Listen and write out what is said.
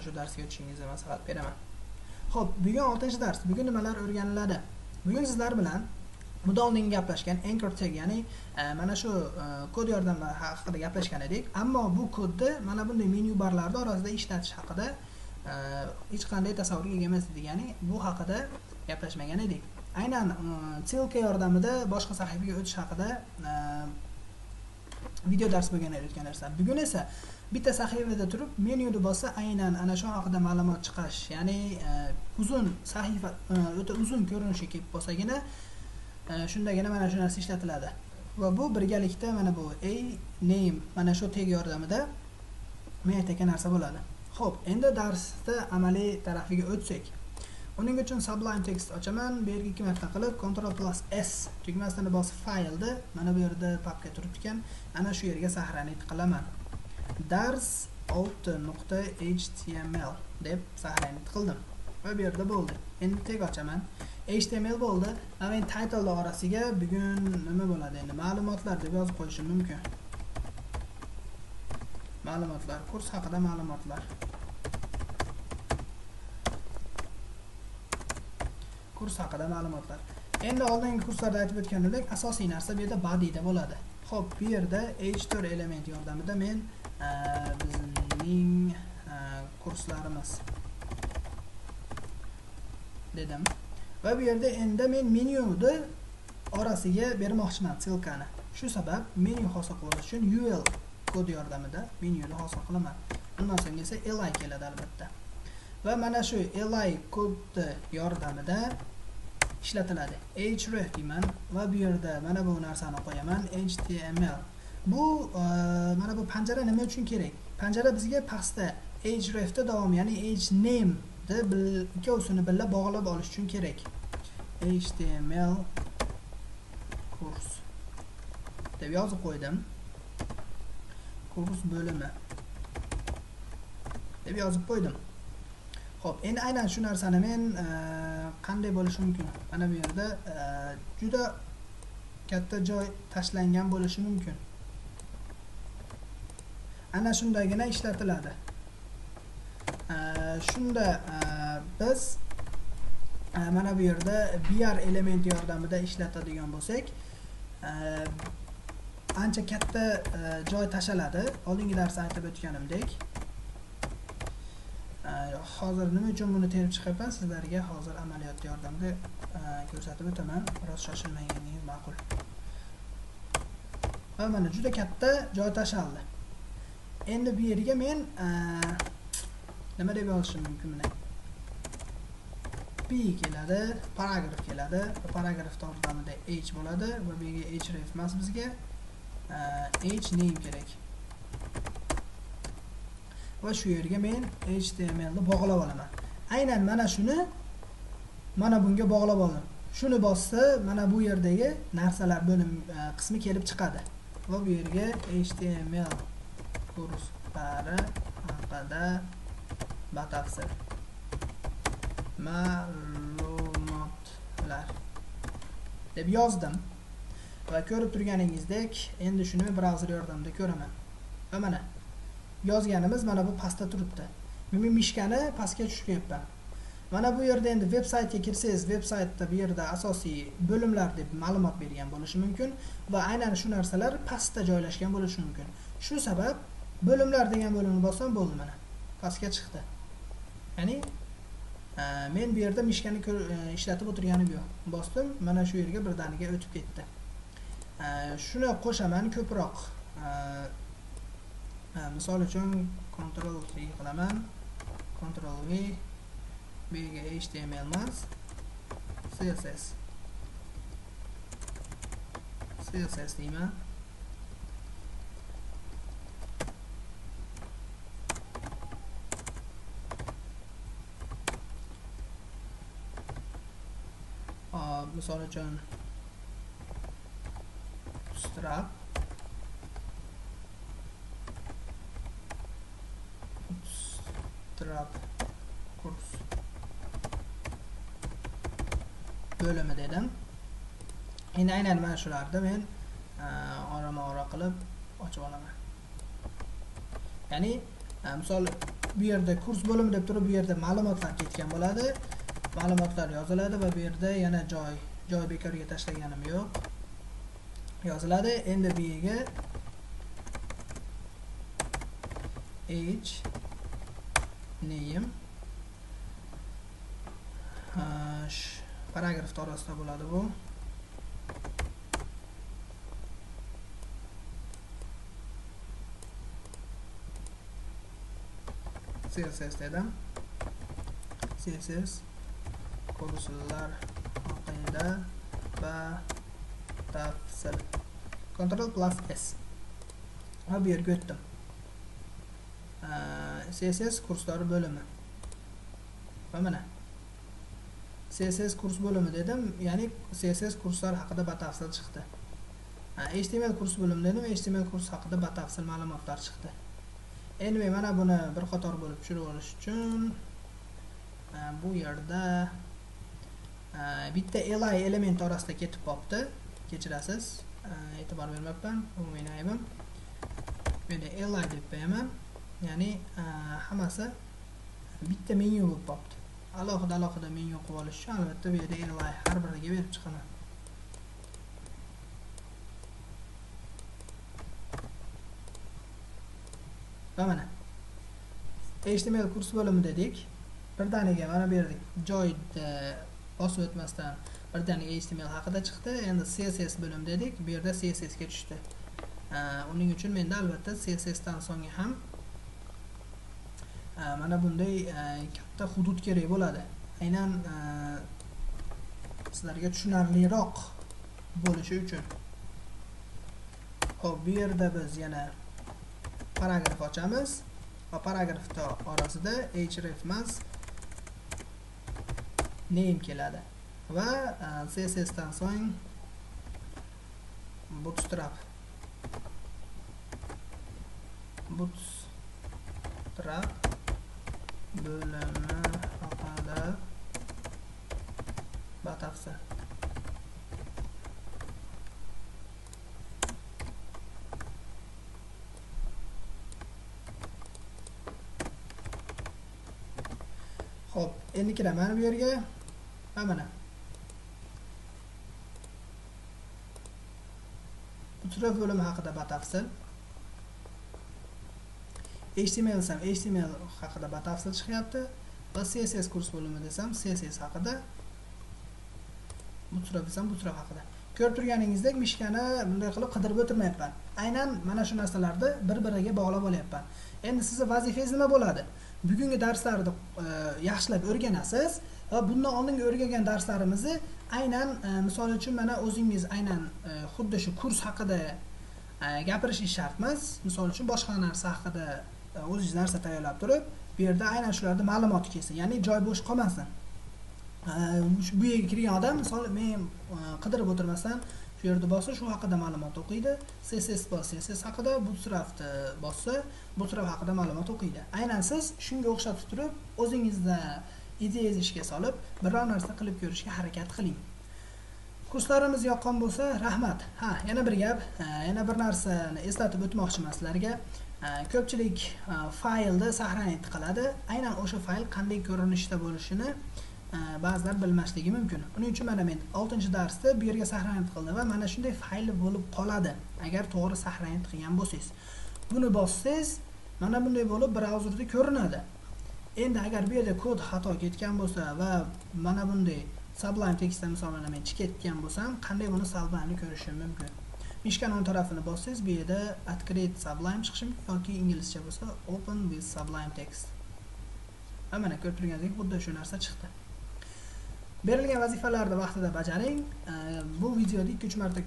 shu darsga o'tishingizni maslahat beraman. Xo'p, bugun 6-dars. Bugun nimalar o'rganiladi? Bugun sizlar bilan bundan oldin gaplashgan anchor tag, ya'ni mana shu kod yordamida haqida gaplashgan edik. Ammo bu kodni mana bunday menyu barlarda orasida ishlatish haqida hech qanday tasavvurga ega emas edik, ya'ni bu haqida gaplashmagan edik. Aynan ссылка yordamida boshqa sahifaga o'tish haqida video dars bo'lgan edi o'tgan darsda. Bugun esa bitta sahifada turib menyuni bossa aynan ana shu haqida ma'lumot chiqarish, ya'ni uzun sahifa o'ta uzun ko'rinishga kelib bo'lsagina shundagina mana shu narsa ishlatiladi. Va bu birgalikda mana bu a name mana shu tag yordamida men aytgan narsa bo'ladi. Xo'p, endi darsda amaliy tarafiga o'tsak. Uning uchun Sublime Text ochaman. Bu yerga 2 marta qilib Ctrl+S tugmasini bosib faylni mana bu yerda papka turibdi ekan, ana shu yerga sahranit qilaman. Dars 6.html deb sahranit qildim. Va bu yerda bo'ldi. Endi tag ochaman. HTML bo'ldi. Mana endi title orasiga bugun nima bo'ladi endi? Ma'lumotlar deb yozib qo'yishim mumkin. Ma'lumotlar, kurs haqida ma'lumotlar. Kurs haqida ma'lumotlar. Endi oldingi kurslarda aytib o'tganimdek, asosiy narsa bu yerda bodyda bo'ladi. Xo'p, bu yerda h4 element yordamida men bizning kurslarimiz dedim. Va bu yerda endi men menyuni orasiga bermoqchiman ссылкani. Shu sabab menyu hosil qilish uchun UL kodi yordamida menyuni hosil qilaman. Undan so'ng esa li keladi albatta. Va mana shu li kodi yordamida ishlatiladi. Href deyman va bu yerda mana bu narsani qo'yaman HTML. Bu mana bu panjara nima uchun kerak? Panjara bizga pastda hrefda davom, ya'ni hname ni ikkovsini birga bog'lab olish uchun kerak. HTML kurs deb yozib qo'ydim. Kurs bo'limi deb yozib qo'ydim. Xo'p, endi aynan shu narsani men qanday bo'lishi mumkin? Mana bu yerda juda katta joy tashlangan bo'lishi mumkin. Ana shundagina ishlatiladi. Shunda biz mana bu yerda br element yordamida ishlatadigan bo'lsak, ancha katta joy tashaladi. Oldingi darsda aytib o'tganimdek. Hozir nima uchun buni terib chiqyapman, sizlarga hozir amaliyot yordamida ko'rsatib o'taman. Biroz shoshilmaganingiz ma'qul. Va mana juda katta joy tashaldi. Endi bu yerga men nima deb yozishim mumkin buni? P keladi, paragraf keladi. Paragraf yordamida h bo'ladi va bu yerga href emas, bizga h name kerak. Va shu yerga men HTML ni bog'lab olaman. Aynan mana shuni mana bunga bog'lab oldim. Shuni bossa mana bu yerdagi narsalar bo'lim qismi kelib chiqadi. Va bu yerga HTML kurslari haqida batafsil ma'lumotlar deb yozdim. Va ko'rib turganingizdek, endi shuni brauzer yordamida ko'raman. Va mana yozganimiz mana bu pastda turibdi. Men mishkani pastga tushiryapman. Mana bu yerda endi veb saytga kirsangiz, veb saytda bu yerda asosiy bo'limlar deb ma'lumot bergan bo'lishi mumkin va aynan shu narsalar pastda joylashgan bo'lishi mumkin. Shu sabab bo'limlar degan bo'limni bossam bo'ldi, mana pastga chiqdi. Ya'ni men bu yerda mishkani ishlatib o'tirganim yo'q. Bosdim, mana shu yerga birdaniga o'tib ketdi. Shuni qo'shaman ko'proq. Misol uchun Ctrl C qilaman. Ctrl V, bu yerga HTML emas, CSS. CSS deyman. Misol uchun Bootstrap Bootstrap kurs bo'limi dedim. Endi aynan mana shularda men orama-ora qilib ochib olaman. Ya'ni misol Bu yerda kurs bo'limi deb turib, bu yerda ma'lumotlar ketgan bo'ladi. Ma'lumotlar yoziladi va bu yerda yana joy bekorga tashlaganim yo'q. Yoziladi. Endi bu yerga age name paragraf orasida bo'ladi bu. CSS dedim. CSS kurslar haqida batafsil. Ctrl plus S. Va bu yerga o'tdim. CSS kurslari bo'limi. Va mana CSS kurs bo'limi dedim, ya'ni CSS kurslar haqida batafsil chiqdi. HTML kurs bo'limi dedim, HTML kurs haqida batafsil ma'lumotlar chiqdi. Endi men mana buni bir qator bo'lib tushirib olish uchun bu yerda bitta li element orasida ketib qolibdi. Kechirasiz, e'tibor bermabman, bu meni aybim. Bu yerda li deb qo'yaman, ya'ni hammasi bitta menyu bo'lib qolibdi. Alohida alohida menyu qilib olish uchun albatta bu yerda li har biriga berib chiqaman. Va mana HTML kurs bo'limi dedik. Birdaniga mana bu yerda joyda bosib o'tmasdan birdaniga HTML haqida chiqdi. Endi CSS bo'lim dedik. Bu yerda CSS ga tushdi. Uning uchun menda albatta CSS dan so'ng ham mana bunday katta hudud kerak bo'ladi. Aynan sizlarga tushunarliroq bo'lishi uchun. Xo'p, bu yerda biz yana paragraf ochamiz va paragrafda orasida href emas name keladi va CSS dan so'ng bootstrap bo'limi haqida batafsil. Xo'p, endi kiraman bu yerga va mana Bootstrap bo'limi haqida batafsil. HTML desam HTML haqida batafsil chiqyapti va CSS kurs bo'limi desam CSS haqida, Bootstrap desam Bootstrap haqida. Ko'rib turganingizdek mishkani bunday qilib qidirib o'tirmayapman. Aynan mana shu narsalarni bir-biriga bog'lab olyapman. Endi sizning vazifangiz nima bo'ladi? Bugungi darslarni yaxshilab o'rganasiz va bundan oldingi o'rgangan darslarimizni aynan misol uchun mana o'zingiz aynan xuddi shu kurs haqida gapirish shart emas. Misol uchun boshqa narsa haqida o'zingiz narsa tayyorlab turib, bu yerda aynan shularda ma'lumot kelsin, ya'ni joy bo'sh qolmasin. Bu yerga kirgan odam misol men qidirib o'tirmasdan shu yerda bossa shu haqida ma'lumot o'qiydi, CSS bossa CSS haqida, Bootstrapni bossa Bootstrap haqida ma'lumot o'qiydi. Aynan siz shunga o'xshatib turib o'zingizda ideyangizni ishga solib biror narsa qilib ko'rishga harakat qiling. Kurslarimiz yoqqan bo'lsa rahmat. Ha, yana bir gap, yana bir narsani eslatib o'tmoqchiman sizlarga. Ko'pchilik faylni sahranit qiladi. Aynan o'sha fayl qanday ko'rinishda bo'lishini ba'zilar bilmasligi mumkin. Uning uchun mana men 6-darsda bu yerga sahranit qildim va mana shunday fayl bo'lib qoladi agar to'g'ri sahranit qilgan bo'lsangiz. Buni bossangiz mana bunday bo'lib brauzerda ko'rinadi. Endi agar bu yerda kod xato ketgan bo'lsa va mana bunday Sublime Textda misol mana men chiqayotgan bo'lsam, qanday buni Sublime'ni ko'rishim mumkin? Mishkani o'ng tarafini bossangiz bu yerda Открыть Sublime chiqishi mumkin yoki inglizcha bo'lsa Open with Sublime Text. Va mana ko'rib turganingizdek xuddi shu narsa chiqdi. Berilgan vazifalarni vaqtida bajaring. Bu videoda 2-3 marta